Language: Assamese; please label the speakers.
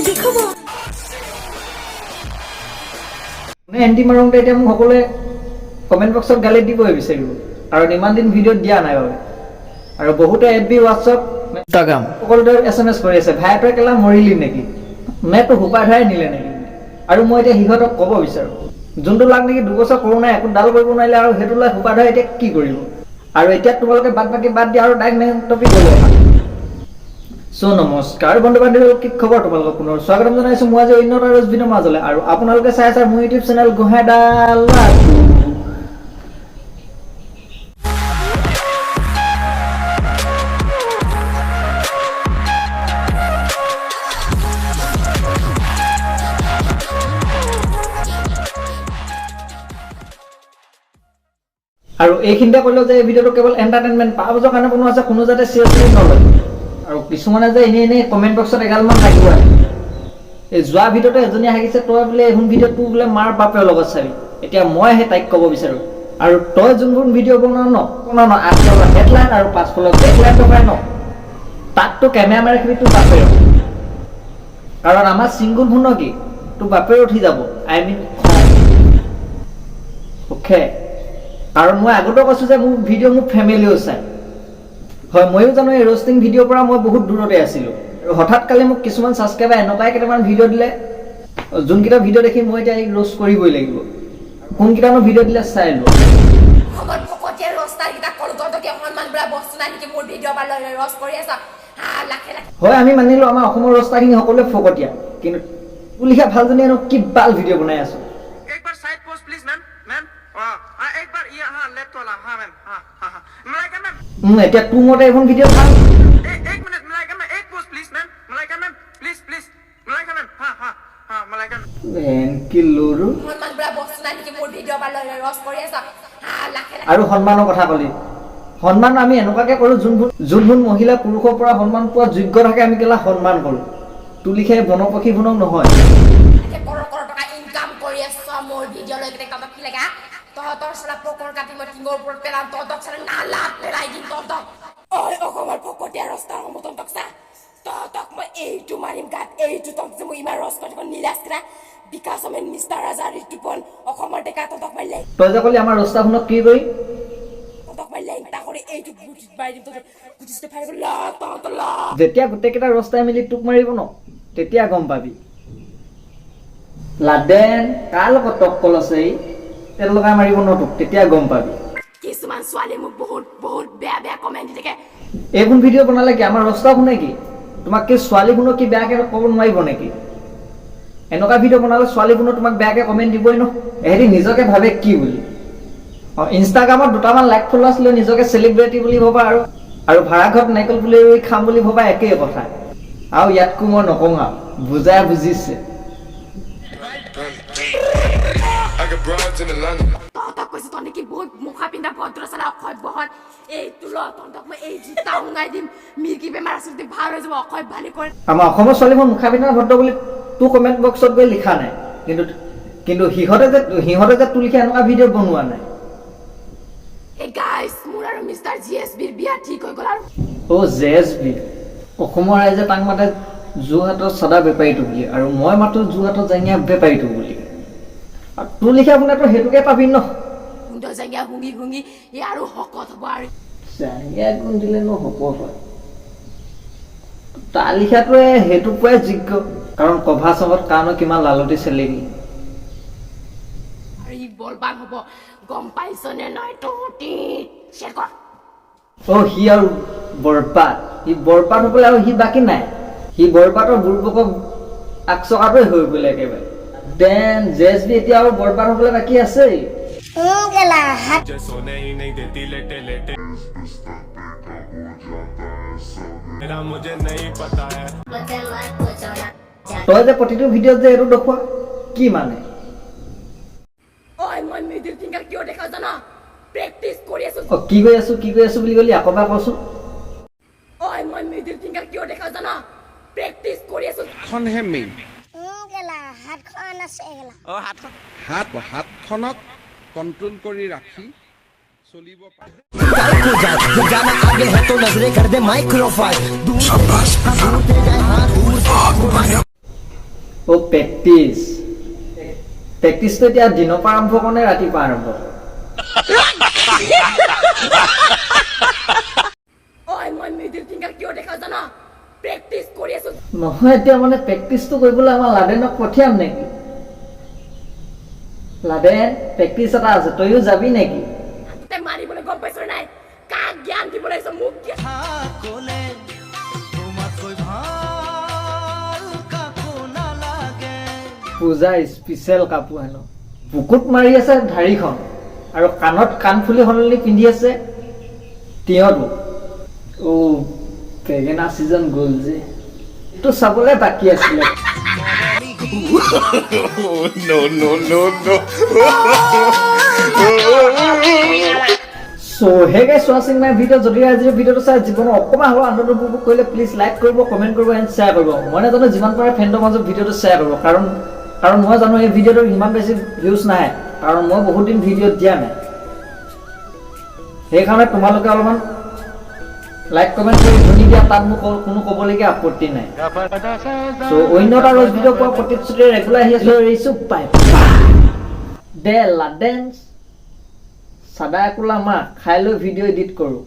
Speaker 1: কি খবৰ?
Speaker 2: এণ্টি মাৰোঁতে এতিয়া মোক সকলোৱে কমেণ্ট বক্সত গালি দিবই বিচাৰিব, কাৰণ ইমান দিন ভিডিঅ' দিয়া নাই বাবে। আৰু বহুতে এফ বি, হোৱাটছআপ, ইনষ্টাগ্ৰাম সকলোতে SMS কৰি আছে, ভাই তই কেলা মৰিলি নেকি, নে তোৰ সোপা ধৰাই নিলে নেকি? আৰু মই এতিয়া সিহঁতক ক'ব বিচাৰোঁ, যোনটো লাগ নেকি 2 বছৰ কৰোণাই একো ডাল কৰিব নোৱাৰিলে, আৰু সেইটো লাগ সোপা ধৰাই এতিয়া কি কৰিব? আৰু এতিয়া তোমালোকে বাদ বাকী বাদ দিয়া আৰু ডাইৰেক্ট মেইন টপিক গ'লো। চ' নমস্কাৰ বন্ধু বান্ধৱীসকল, কি খবৰ তোমালোকক? পুনৰ স্বাগতম জনাইছোঁ মই আজি অন্য এটা ৰ'জ ভিডিঅ'ৰ মাজলৈ। আৰু আপোনালোকে চাই আছে মোৰ ইউটিউব চেনেল গোহাঁই দাল। আৰু এইখিনিতে ক'লেও যে এই ভিডিঅ'টো কেৱল এণ্টাৰটেইনমেণ্ট পাৰ্পাছৰ কাৰণে বনোৱা আছে, কোনো যাতে চিৰিয়াছলি নলয়। আৰু কিছুমানে যে এনেই এনেই কমেণ্ট বক্সত এগালমান লাগিব আহে। এই যোৱা ভিডিঅ'টো এজনীয়ে হাঁহিছে, তই বোলে এইখন ভিডিঅ' তোৰ বোলে মাৰ বাপেৰ লগত চাবি। এতিয়া মই সেই তাইক ক'ব বিচাৰোঁ, আৰু তই যোনবোৰ ভিডিঅ' বনাও ন বনাও ন, আগফালৰ হেডলাইট আৰু পাছফালৰ বেকলাইট লগাই ন, তাততো কেমেৰা মাৰি ৰাখিবি তোৰ বাপেৰ, কাৰণ আমাৰ চিংগুল ফোন কি তোৰ বাপেৰ উঠি যাব, I mean okay. কাৰণ মই আগতেও কৈছোঁ যে মোৰ ভিডিঅ' মোৰ ফেমিলিও চায়। হয়, ময়ো জানো এই ৰ'ষ্টিং ভিডিঅ'ৰ পৰা মই বহুত দূৰতে আছিলোঁ, আৰু হঠাৎ কালি মোক কিছুমান ছাবস্ক্ৰাইবাৰ এনেকুৱাই কেইটামান ভিডিঅ' দিলে, যোনকেইটা ভিডিঅ' দেখি মই এতিয়া এই ৰ'ষ্ট কৰিবই লাগিব। কোনকেইটানো ভিডিঅ' দিলে চাই লোৱা।
Speaker 3: অসমৰ ফকতীয়া ৰষ্টাৰকেইটা কলো, তহঁতক সন্মান বোলা বস্তু নাই নেকি? মোৰ ভিডিঅ' পৰা লৈ লৈ ৰস কৰি আছ হা, লাখে লাখে।
Speaker 2: হয়, আমি মানিলোঁ আমাৰ অসমৰ ৰষ্টাখিনি সকলোৱে ফকতীয়া, কিন্তু তোৰ লিখা ভালজনী কি বাল ভিডিঅ' বনাই আছো?
Speaker 4: एक बार side pose please ma'am. Ma'am, हाँ हाँ, एक बार ये, हाँ, लेफ्ट वाला, हाँ मैम, हाँ हाँ हाँ, मलाइका मैम।
Speaker 2: এতিয়া তোৰ মতে এইখন ভিডিঅ' ভাল?
Speaker 4: एक मिनट मलाइका मैम, एक pose please ma'am. Malaika ma'am, please please, Malaika ma'am, हाँ हाँ हाँ, मलाइका मैम।
Speaker 2: কি লৰু।
Speaker 3: সন্মান বোলা বস্তু নাই নেকি? মোৰ ভিডিঅ' পৰা লৈ লৈ ৰস কৰি আছ হা, লাখে লাখে।
Speaker 2: আৰু সন্মানৰ কথা ক'লি, সন্মান আমি এনেকুৱাকে কৰোঁ, যোনবোৰ মহিলা পুৰুষৰ পৰা সন্মান পোৱা যোগ্য থাকে, আমি কেলা সন্মান কৰোঁ। তোৰ লিখে বনপক্ষী শুনক নহয়।
Speaker 3: কৰোৰ কৰোৰ টকা ইনকাম কৰি আছ মোৰ ভিডিঅ' লৈ কিনে। তহঁতক কি লাগে হা? তহঁতৰ চালা পকৰ কাটি মই টিঙৰ ওপৰত পেলাম, তহঁতক চালা নালাত পেলাই দিম তহঁতক। ঐ অসমৰ ফকতীয়া ৰষ্টাৰসমূহ, তহঁতক চা, তহঁতক মই এইটো মাৰিম গাত এইটো। তহঁত যে মোক ইমান ৰস কৰি থাক, নীলাজ কেইটা, বিকাশ আহমেদ, মিষ্টাৰ ৰাজা, ঋতুপন, অসমৰ ডেকা, তহঁতক মই লেং
Speaker 2: তই যে ক'লি আমাৰ ৰস্তাখনক কি কৰি
Speaker 3: তহঁতক মই লেংটা কৰি এইটো গুটিত মাৰি দিম তহঁতক, গুটি চুটি ফালি ল তহঁত ল।
Speaker 2: যেতিয়া গোটেইকেইটা ৰস্তাই মিলি টোক মাৰিব ন, তেতিয়া গম পাবি। লাডেন কাৰ লগত টক্কল আছে, ই তেল লগাই মাৰিব ন তোক, তেতিয়া গম পাবি।
Speaker 3: কিছুমান ছোৱালীয়ে মোক বহুত বহুত বেয়া বেয়া কমেণ্ট দি থাকে।
Speaker 2: এইবোৰ ভিডিঅ' বনালে কি আমাৰ ৰস্তা শুনে কি তোমাক কি ছোৱালীবোৰক কি বেয়াকে ক'ব নোৱাৰিব নেকি? এনেকুৱা ভিডিঅ' বনালে ছোৱালীবোৰে তোমাক বেয়াকে কমেণ্ট দিবই ন। এহেঁতি নিজকে ভাবে কি বুলি? অঁ, ইনষ্টাগ্ৰামত দুটামান লাইক ফলোৱাৰ্ছ লৈ নিজকে চেলিব্ৰিটি বুলি ভবা আৰু আৰু ভাড়াঘৰত নাৰিকল পুলি ৰুই খাম বুলি ভবা একেই কথা। আৰু ইয়াতকো মই নকওঁ, আৰু বুজাই বুজিছে।
Speaker 5: I got broads in Atlanta.
Speaker 3: তহঁতক কৈছো, তহঁতে কি বহুত মুখা পিন্ধা ভদ্ৰ চালা অসভ্যহঁত। এইটো ল, তহঁতক মই এই জোতা উঙাই দিম, মিৰ্গি বেমাৰ আছে যদি ভাল হৈ যাব, অসভ্য ভালি কৰে।
Speaker 2: আমাৰ অসমৰ ছোৱালীবোৰ মুখা পিন্ধা ভদ্ৰ বুলি তোৰ কমেণ্ট বক্সত গৈ লিখা নাই, কিন্তু কিন্তু সিহঁতে যে তোৰ লিখা এনেকুৱা ভিডিঅ' বনোৱা নাই।
Speaker 3: এই গাইছ, মোৰ আৰু মিষ্টাৰ জিএছবিৰ বিয়া ঠিক হৈ গ'ল আৰু
Speaker 2: অ' জে এছ বি, অসমৰ ৰাইজে তাক মাতে যোৰহাটৰ চাদা বেপাৰীটো বুলি, আৰু মই মাতো যোৰহাটৰ জাঙিয়া বেপাৰীটো বুলি। আৰু তোৰ লিখা আপোনাৰতো সেইটোকে পাবি ন।
Speaker 3: গোন্ধ জাঙিয়া শুঙি শুঙি ই আৰু শকত হ'ব আৰু
Speaker 2: জাঙিয়া গোন্ধিলেনো শকত হয়? তাৰ লিখাটোৱে সেইটো পোৱাই যোগ্য, কাৰণ কভা চঙত কাৰণো কিমান লালতি চেলেকি।
Speaker 3: আৰু ই বলবান হ'ব, গম পাইছনে নাই তহঁতি? শ্বেয়াৰ কৰ।
Speaker 2: অ', সি আৰু বৰবাদ, সি বৰবাদ হ'বলৈ আৰু সি বাকী নাই। সি বৰবাদৰ বুৰ্বকক আগচকাটোৱে হৈ গ'ল একেবাৰে। Then J S B এতিয়া আৰু বৰবাদ হ'বলৈ বাকী আছেই।
Speaker 5: सोने ही नहीं देती, लेटे लेटे मेरा मुझे नहीं पता है।
Speaker 2: তই যে প্ৰতিটো ভিডিঅ'ত যে এইটো দেখুৱা কি মানে?
Speaker 3: ঐ, মই মিডিল ফিংগাৰ কিয় দেখাওঁ জান? প্ৰেক্টিচ কৰি আছো।
Speaker 2: অ, কি কৰি আছো, কি কৰি আছো বুলি ক'লি? আকৌ এবাৰ কচোন।
Speaker 3: ঐ, মই মিডিল ফিংগাৰ কিয় দেখাওঁ জান? প্ৰেক্টিচ কৰি আছো।
Speaker 6: খনহে মেইন।
Speaker 1: হাতখন আছে এগেলা।
Speaker 6: হাতখনক কণ্ট্ৰল কৰি ৰাখি চলিব পাৰে।
Speaker 7: हो जाना आगे है तो नजरे कर दे माइक्रोफाइल दूर।
Speaker 2: অ' প্ৰেক্টিচ, প্ৰেক্টিচটো এতিয়া দিনৰ পৰা আৰম্ভ কৰোঁ নে ৰাতিপুৱা আৰম্ভ কৰোঁ?
Speaker 3: ঐ, মই মিডিল ফিংগাৰ কিয় দেখাওঁ জান? প্ৰেক্টিচ কৰি আছো।
Speaker 2: নহয়, এতিয়া মানে প্ৰেক্টিচটো কৰিবলৈ আমাৰ লাডেনক পঠিয়াম নেকি? লাডেন, প্ৰেক্টিচ এটা আছে, তইও যাবি নেকি?
Speaker 3: হাততে মাৰিবলৈ গম পাইছ নাই? কাক জ্ঞান দিবলৈ আহিছ? মোক জ্ঞান
Speaker 7: তোমাতকৈ ভাল কাকো নালাগে।
Speaker 2: পূজা স্পেচিয়েল কাপোৰ হেনো। বুকুত মাৰি আছে ঢাৰিখন আৰু কাণত কাণফুলি সলনি পিন্ধি আছে তিয়ঁহটো। অ' বেঙেনা ছিজন গ'ল যে, এইটো চাবলৈ বাকী আছিলে।
Speaker 5: No, no, no, no.
Speaker 2: So hey guys, watching my video. যদি আজিৰ ভিডিঅ'টো চাই জীৱনৰ অকণমান হ'লেও আনন্দ উপভোগ কৰিলে, প্লিজ লাইক কৰিব, কমেণ্ট কৰিব এণ্ড শ্বেয়াৰ কৰিব। মই নাজানো, যিমান পাৰে ফ্ৰেণ্ডৰ মাজত ভিডিঅ'টো শ্বেয়াৰ কৰিব, কাৰণ মই জানো এই ভিডিঅ'টোৰ সিমান বেছি ভিউজ নাহে, কাৰণ মই বহুত দিন ভিডিঅ' দিয়া নাই। সেইকাৰণে তোমালোকে অলপমান লাইক কমেণ্ট কৰি শুনি দিয়া, তাত মোক কোনো ক'বলগীয়া আপত্তি নাই। চ' অন্য এটা ৰ'জ ভিডিঅ' পোৱাৰ প্ৰতিশ্ৰুতিৰে ৰেগুলাৰ আহি আছোঁ। এৰিছোঁ, বাই দে লাডেন্স। চাদা একোলা মাহ খাই লৈ ভিডিঅ' এডিট কৰোঁ।